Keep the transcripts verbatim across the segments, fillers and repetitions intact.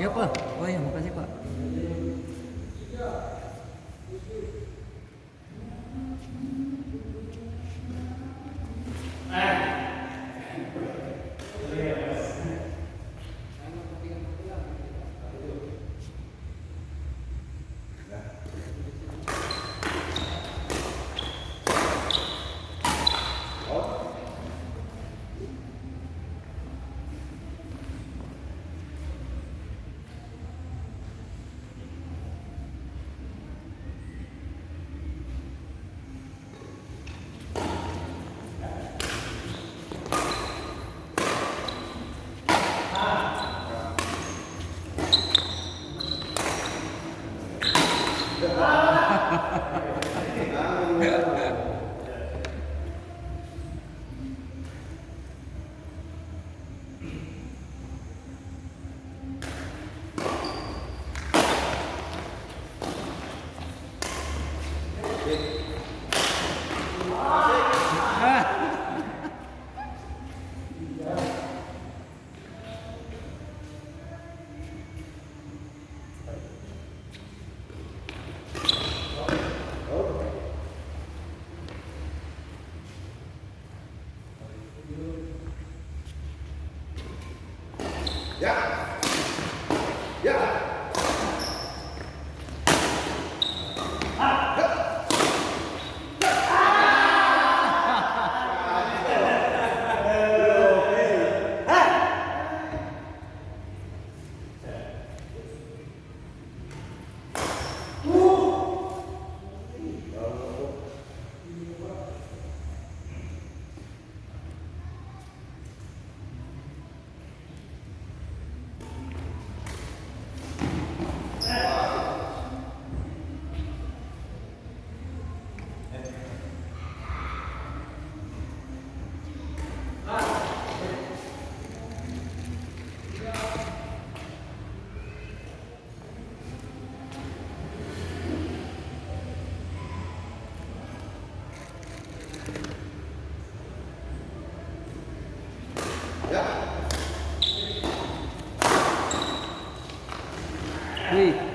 Iya, Pak. Oh iya, makasih, Pak. Wih.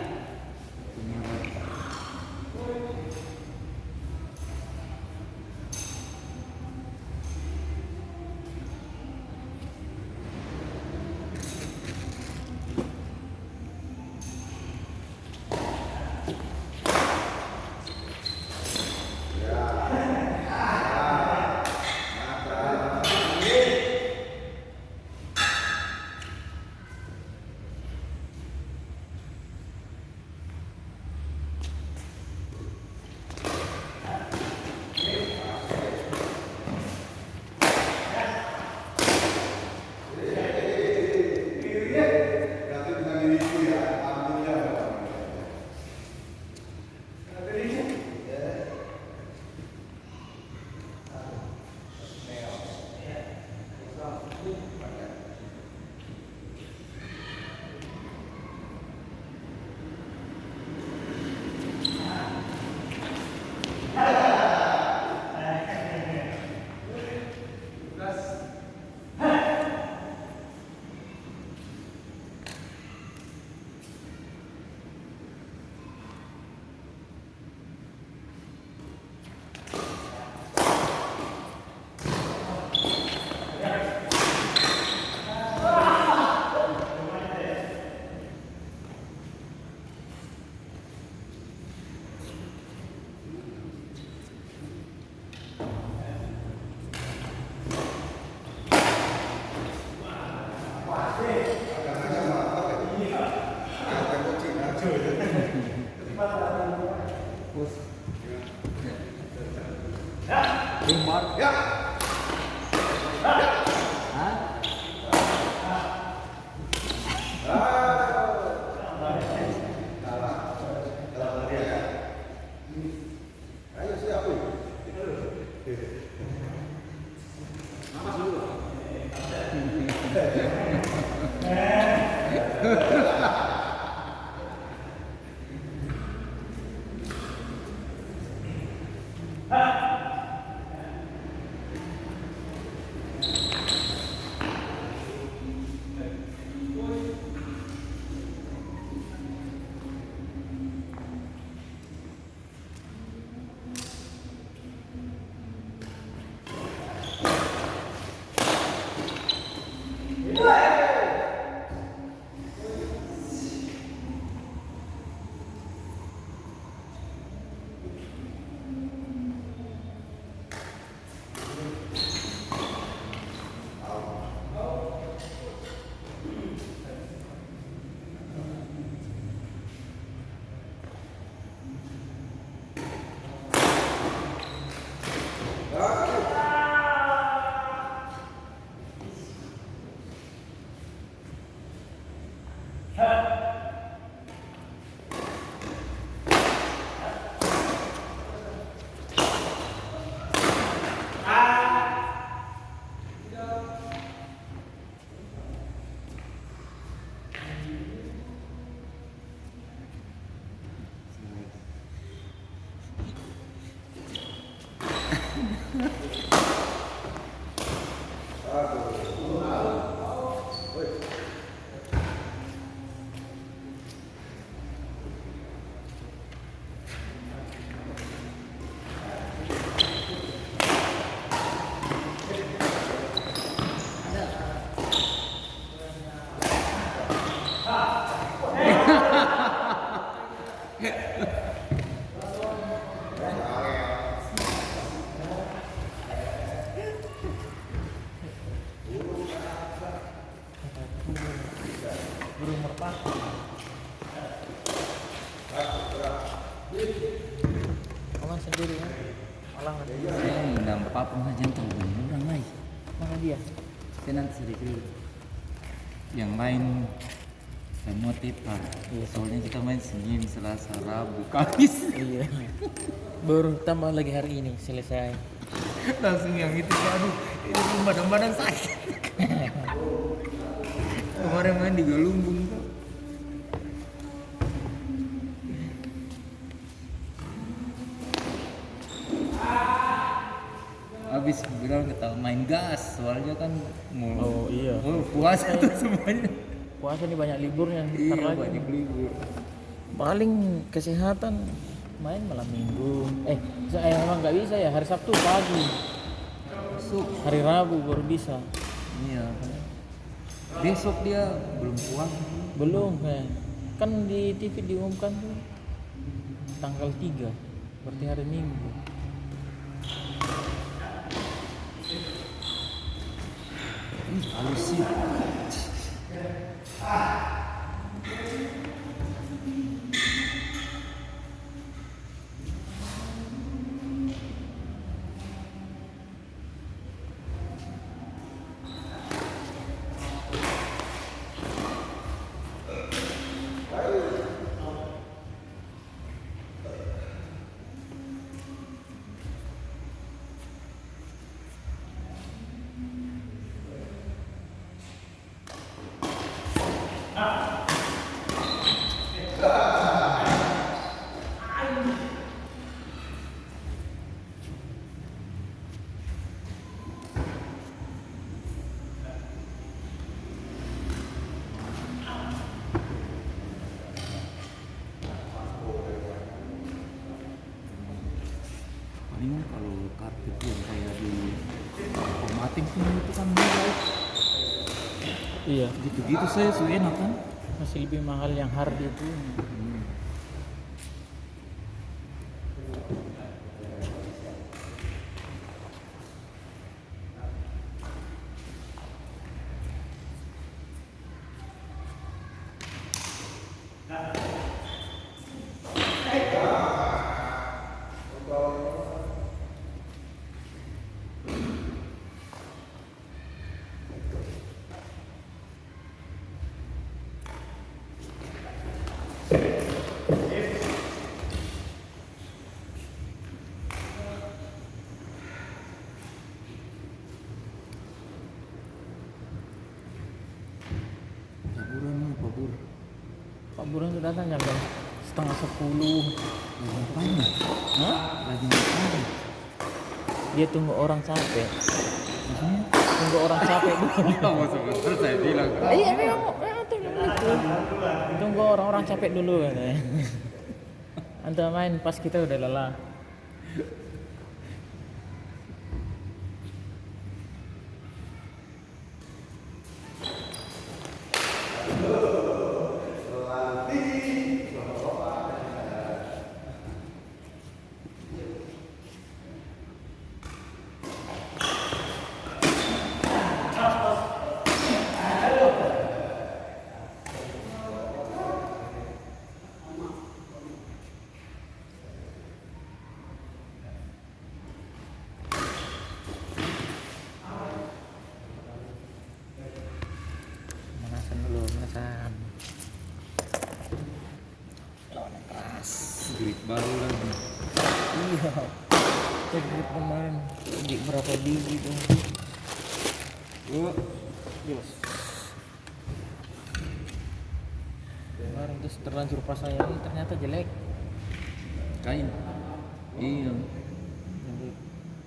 Burung merpati. Kawan sendiri, ya. Malah ini nang papung saja, nang talu banyak orang lai. Mana dia? Saya nanti sedikit dulu. Yang lain semua tepat. Iya. Soalnya kita main Senin, Selasa, Rabu, Kamis. Iya. Baru tambah lagi hari ini selesai. Langsung yang itu, aduh, ini pun badan-badan sakit. Kemarin main di Galumbung tuh. Habis bilang kita main gas, soalnya kan mau, oh, iya, mau puasa tuh semuanya. Puasa nih banyak liburnya, bentar lagi. Iya, banyak libur. Paling kesehatan main malam minggu. Eh, sa-, eh, emang nggak bisa ya, hari Sabtu pagi. Masuk. Hari Rabu baru bisa. Iya. Besok dia belum puasa. Belum, eh. Kan di T V diumumkan tuh tanggal tiga, berarti hari Minggu. Ih, halus sih. Palingan kalo karpet yang kaya di Komateng pung itu kan murah. Iya. Gitu-gitu saja su enak kan? Masih lebih mahal yang hard itu. Hmm. Pak Burhan mana, Pak Bur? Pak Burhan su datang jam, jam setengah sepuluh. Lagi ngapain? Hah? Lagi ngapain? Dia tunggu orang capek. Maksudnya? Tunggu orang capek dulu. Iya, maksud saya bilang. Iya, memang, memang tunggu itu. Tunggu orang-orang capek dulu, katanya. Antar main pas kita udah lelah. Pemanasan dulu, pemanasan. Lawan yang keras. Grip baru lagi. Iya. Itu grip kemarin. Beli berapa biji tuh? Oh. Yes. Kemarin terus terlanjur pasang yang ini, ternyata jelek. Kain. Iya. Jelek.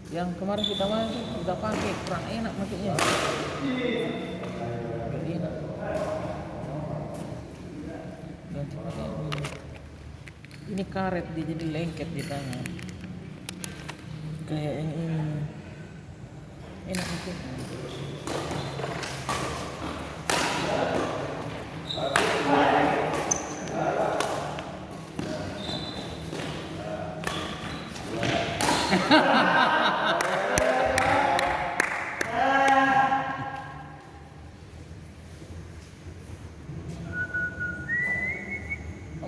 Yang kemarin kita main tuh, kita pake, kurang enak makanya. Gak enak. Ganti pake yang ini. Ini karet, dia jadi lengket di tangan. Kayak yang ini. Enak itu.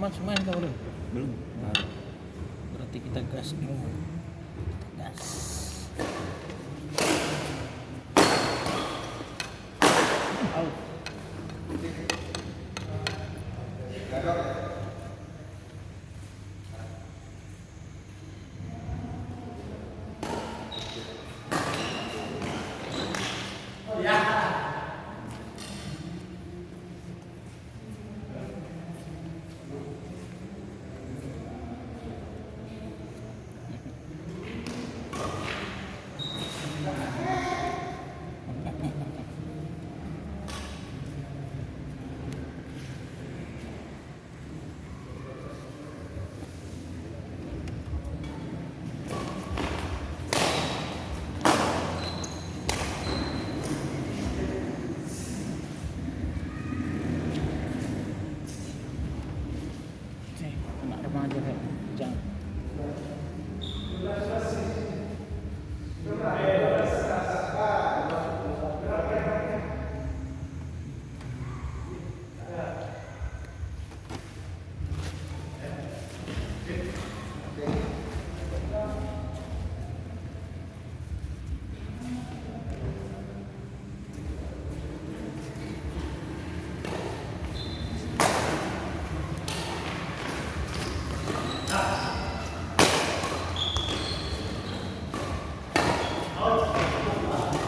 Aman, su main ka belum? Belum. Nah, berarti kita gas dulu. Gas. Au. Eh, anak remaja, eh, jang.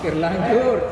Terlanjur.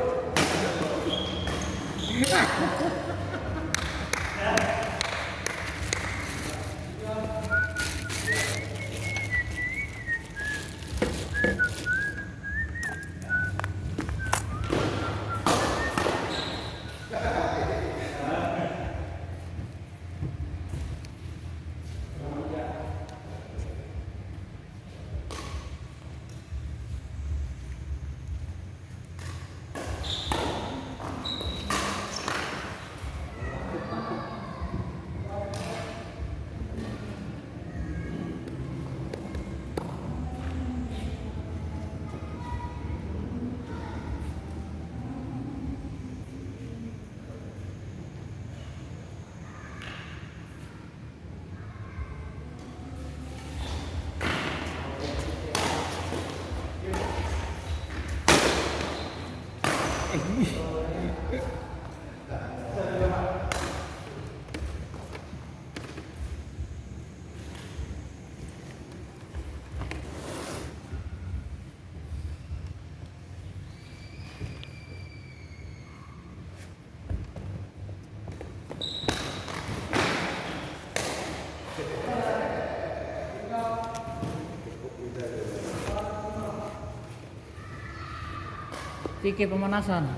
Oke, pemanasan.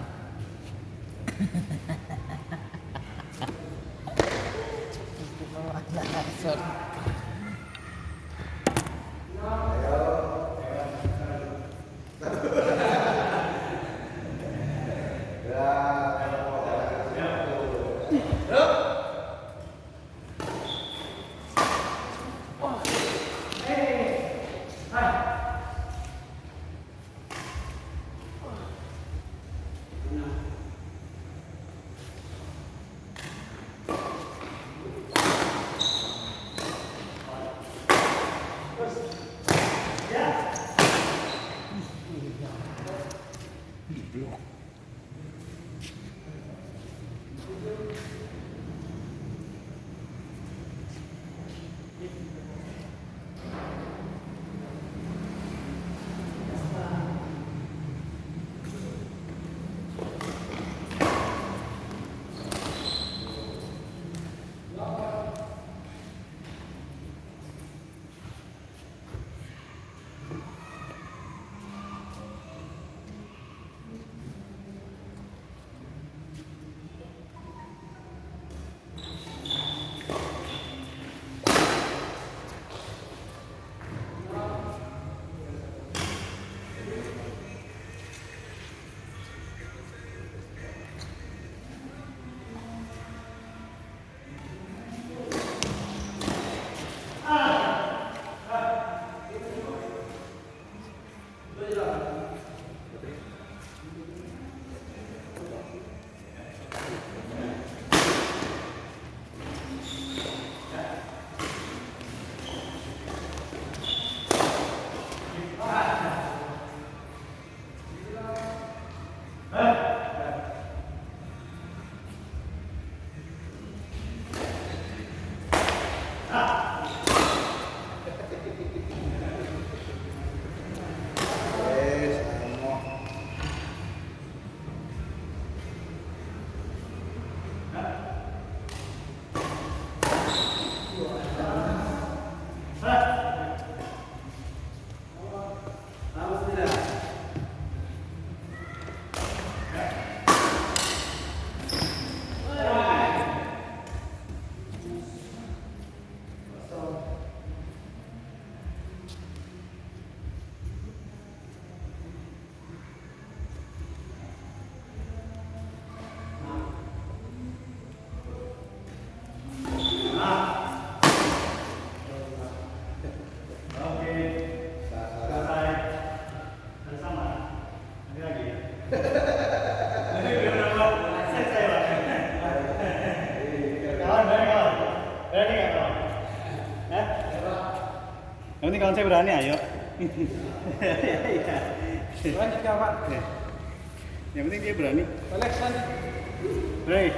Oke. Selesai. Ada sama? Ada lagi ya? Jadi, udah berapa? Selesai, Pak. Kawan, berani, kawan? Berani nggak, kawan? Hah? Yang penting kawan saya berani, ayo. Lanjut, Kak, Pak. Ya. Yang penting dia berani. Alex, lanjut. Hei.